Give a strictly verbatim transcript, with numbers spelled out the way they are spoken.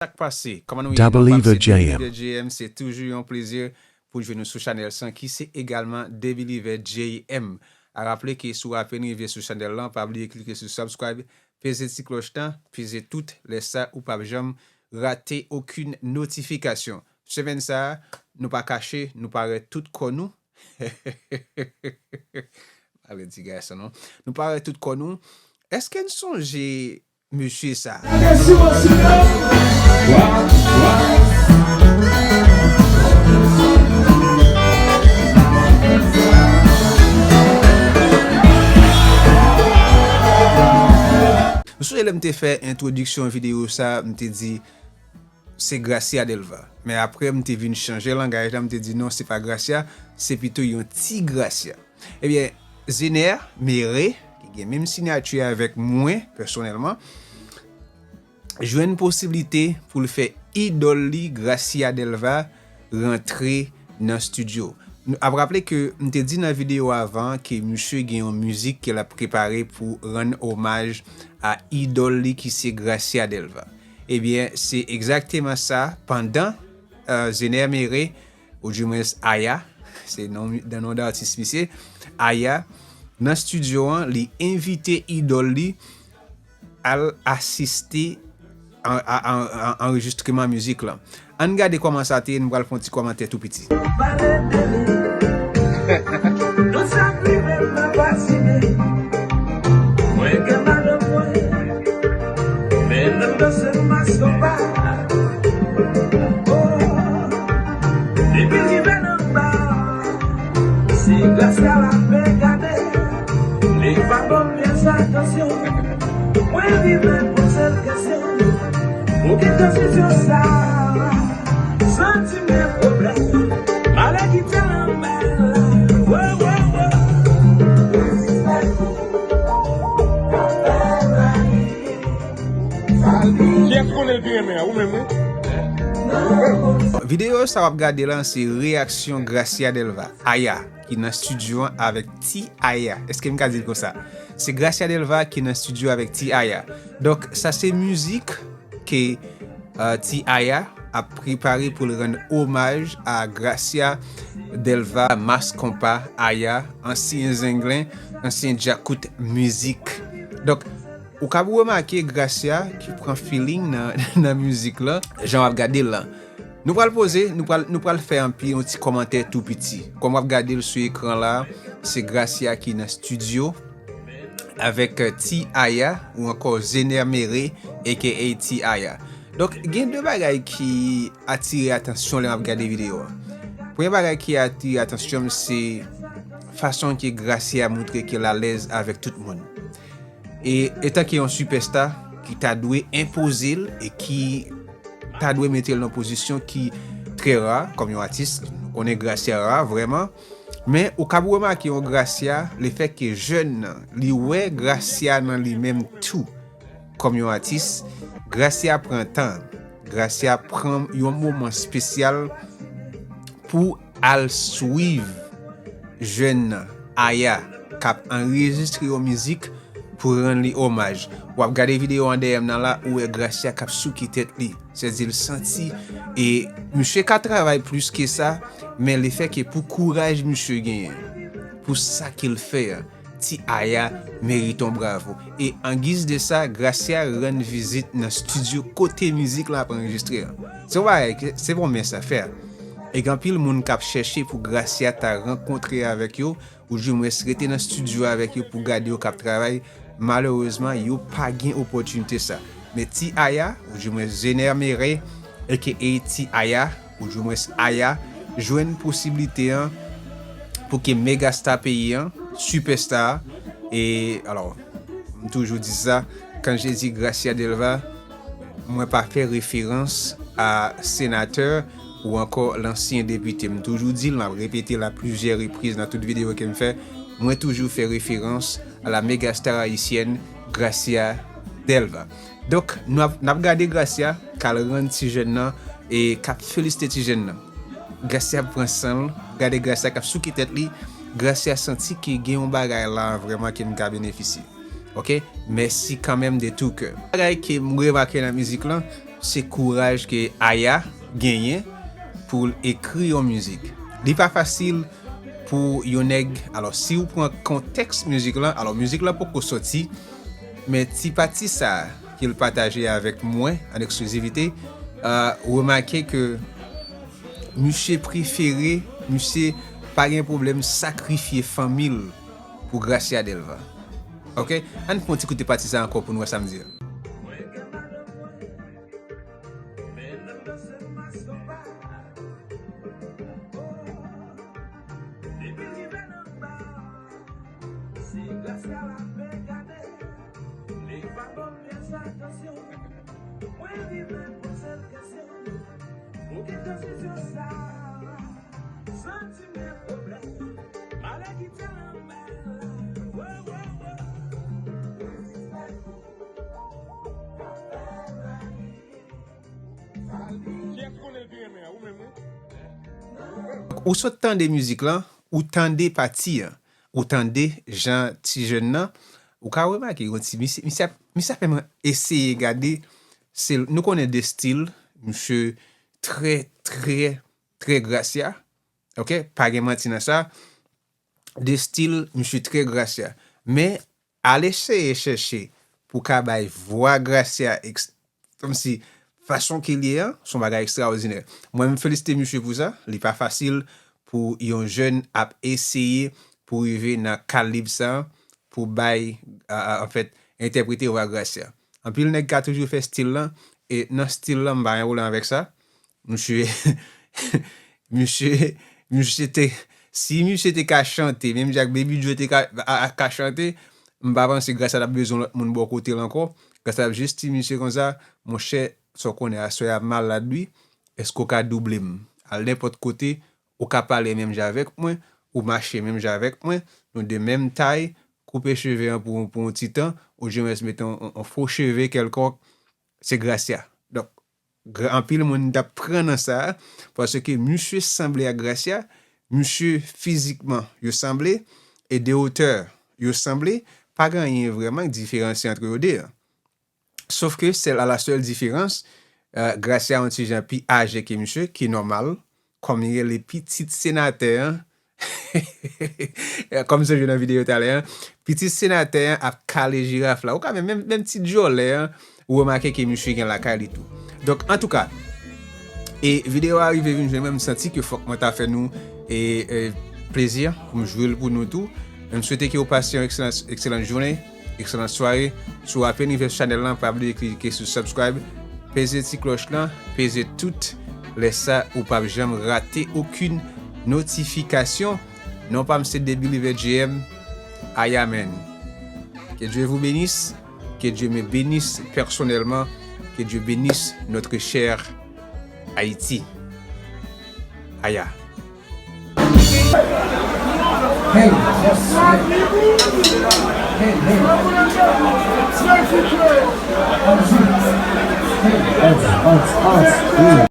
Sa k pase? Kòman nou ye? Dabeliva J M. J M, se toujou yon plezi pou jwenn nou sou chanèl sa ki se egalman Dabeliva J M. A raple ke si w apenn rive sou chanèl lan, pa bliye klike sou subscribe, peze ti klòch lan, peze tout, lè sa ou p ap janm rate okenn notifikasyon. Semèn sa a, nou pa kache, nou parèt tout kò nou. Pale ti gason non. Nou parèt tout kò nou. Èske n sonje mesye sa? Nou sonje lè m te fè entwodiksyon videyo sa, m te di se Gracia Delva. Men apre, m te vin chanje langaj la, m te di non, se pa Gracia, se pito yon ti Gracia. Ebyen, Zener Mere, ki gen menm siyati avèk mwen, pèsonèlman, jwenn posiblite pou l fè idòl li, Gracia Delva, rantre nan estidyo. Nou ap raple ke m te di nan videyo avan ke misye gen yon mizik ke l ap prepare pou rann omaj a idòl li ki se Gracia Delva. Ebyen, se egzakteman sa, pandan, euh, Zener Mere, oudimwens Aya, se non, dan non datis misye, Aya, nan estidyo an, li envite idòl li al asiste an, a, an, an, anrejistreman mizik lan. Ann gade kòman sa te ye, nou pral fè yon ti kòmantè tou piti. Pale de li. Tout sa k rive m nan pase. Mwen gen madanm mwen. Men nan danse masanba. Oh. Depi rive nan ba. Se Gracia l ap gade. Li pa ban m pyès atansyon. Mwen rive poze l kesyon. Pou ki tranzisyon sa? Santi m gen pwoblèm. Malè kite l anba. Wo, wo, wo. Kiyès konnen l pi renmen an? Ou menm, wi. Videyo sa w ap gade la, se reyaksyon Gracia Delva, Aya, ki nan estidyo an avèk Ti Aya. Èske m ka di l konsa? Se Gracia Delva ki nan estidyo avèk Ti Aya. Donk, sa se mizik ke, euh, Ti Aya ap prepare pou l rann omaj a Gracia Delva, Mass Konpa, Aya, ansyen Zenglen, ansyen djakout mizik. Donk, ou kab remake Gracia ki pran feeling nan, nan mizik lan, jan w ap gade l lan. Nou pral poze, nou pral, nou pral fè anpil yon ti kòmantè tou piti. Kòm w ap gade l sou ekran la, se Gracia ki nan estidyo avèk, euh, Ti Aya ou ankò Zener Mere, A K A Ti Aya. Donk, gen de bagay ki atire atansyon lè m ap gade videyo a. Premye bagay ki atire atansyon m, se fason ke Gracia montre ke l alèz avèk tout moun. E etanke yon sipèsta ki ta dwe enpoze l e ki ta dwe mete l nan pozisyon ki trè ra kòm yon atis, nou konnen Gracia ra vrèman, men ou kab remake yon Gracia, lefètke jèn nan, li wè Gracia nan li menm tou kòm yon atis, Gracia pran tan, Gracia pran yon moman espesyal pou al swiv jèn nan, Aya, k ap anrejistre yon mizik pou rann li omaj. W ap gade videyo an dèyè m nan la, ou wè Gracia k ap souke tèt li. Sèdi l santi, e misye ka travay plis ke sa, men lefètke pou kouraj misye genyen, pou sa ke l fè a, Ti Aya merite yon bravo. E an giz de sa, Gracia rann vizit nan estidyo kote mizik la ap anrejistre an. Se yon bagay ke, se pa yon mens afè. E gen anpil moun k ap chèche pou Gracia ta rankontre avèk yo, oudimwens rete nan estidyo avèk yo pou gade yo k ap travay. Malerezman, yo pa gen opòtinite sa. Men Ti Aya, oudimwens Zener Mere, A K A Ti Aya, oudimwens Aya, jwenn posiblite an pou ke megasta peyi an, sipèsta, e, alò, m toujou di sa, quand je dis Gracia Delva, mwen pa fè referans a senatè ou ankò lansyen depite. M toujou di l, m ap repete l a plizyè repriz nan tout videyo ke m fè, mwen toujou fè referans a la mégastar haïtienne Gracia Delva. Donk, n ap, n ap gade Gracia k al rann ti jèn nan e k ap felisite ti jèn nan. Gracia pran san l, gade Gracia k ap souke tèt li. Gracia santi ke gen yon bagay la vrèman ke m ka benefisye. Oke? Mèsi kanmenm de tou kè. Bagay ke m remake nan mizik lan, Se kouraj ke Aya genyen pou l ekri yon mizik. Li pa fasil pou yon nèg, alò, si w pran kontèks mizik lan, alò, mizik lan poko sòti, men ti pati sa ke l pataje avèk mwen an eksklizivite, euh, remake ke misye prefere, misye pa gen pwoblèm sakrifye fanmi l pou Gracia Delva. Ok? Ann fè yon ti koute pati sa ankò pou n wè sa m di a. Ou sot tande mizik lan, ou tande pati an, ou tande jan ti jèn nan, ou ka remake yon ti misye, misye ap, misye ap menm eseye gade, se, nou konnen de stil, misye trè, trè, trè Gracia, ok, pa gen manti nan sa, de stil, misye trè Gracia. Men, al eseye chèche pou ka bay vwa Gracia, eks-, kòmsi fason ke l ye an, se yon bagay ekstraòdinè. Mwen, m felisite misye pou sa. Li pa fasil pou yon jèn ap eseye pou rive nan kalib sa, pou bay, a, a, anfèt, entèprete vwa Gracia. Anpil nèg ka toujou fè stil lan, e nan stil lan, m pa gen pwoblèm avèk sa. Misye, misye, misye te, si misye te ka chante, menm jan ak Baby Joe te ka, a, a, ka chante, m pa panse Gracia t ap bezwen lòt moun bò kote l ankò. Gracia t ap jis di misye konsa, monchè, sa w konnen aswè a malad wi, èske w ka double m? Al nenpòt kote, ou ka pale menm jan avèk mwen, ou mache menm jan avèk mwen, nou de menm tay, koupe cheve an pou, pou yon ti tan, oudimwens mete yon, yon, yon fo cheve kèlkonk, se Gracia. Donk, gra-, anpil moun t ap pran nan sa, paske misye sanble ak Gracia, misye fizikman yo sanble, e de wotè yo sanble, pa gen anyen vrèman k diferansye ant yo de. Sof ke sèl, a la sèl diferans, euh, Gracia yon ti jan pi aje ke misye, ki nòmal, kòm li rele pitit senatè an, kòm se jwe nan videyo talè an, pitit senatè an ap kale jiraf la. Ou ka menm, menm, menm ti djòlè an, ou remake ke misye gen lakay li tou. Donk, antouka, e videyo a rive vin jwenn mwen, m santi ke fòk mwen ta fè nou, e, e, plezi pou m jwe l pou nou tou. M swete ke w pase yon ekselan, ekselan jounen, ekselan sware. Si w apenn rive sou chanèl lan, pa bliye klike sou subscribe, peze ti klòch lan, peze tout. Lè sa, ou p ap janm rate okenn notifikasyon. Non pa m se The Believer J M. Aya man. Que Dieu vous bénisse. Que Dieu me bénisse personnellement. Que Dieu bénisse notre chère Haïti. Aya. Hey, yes, hey. Hey, hey. Hey, hey.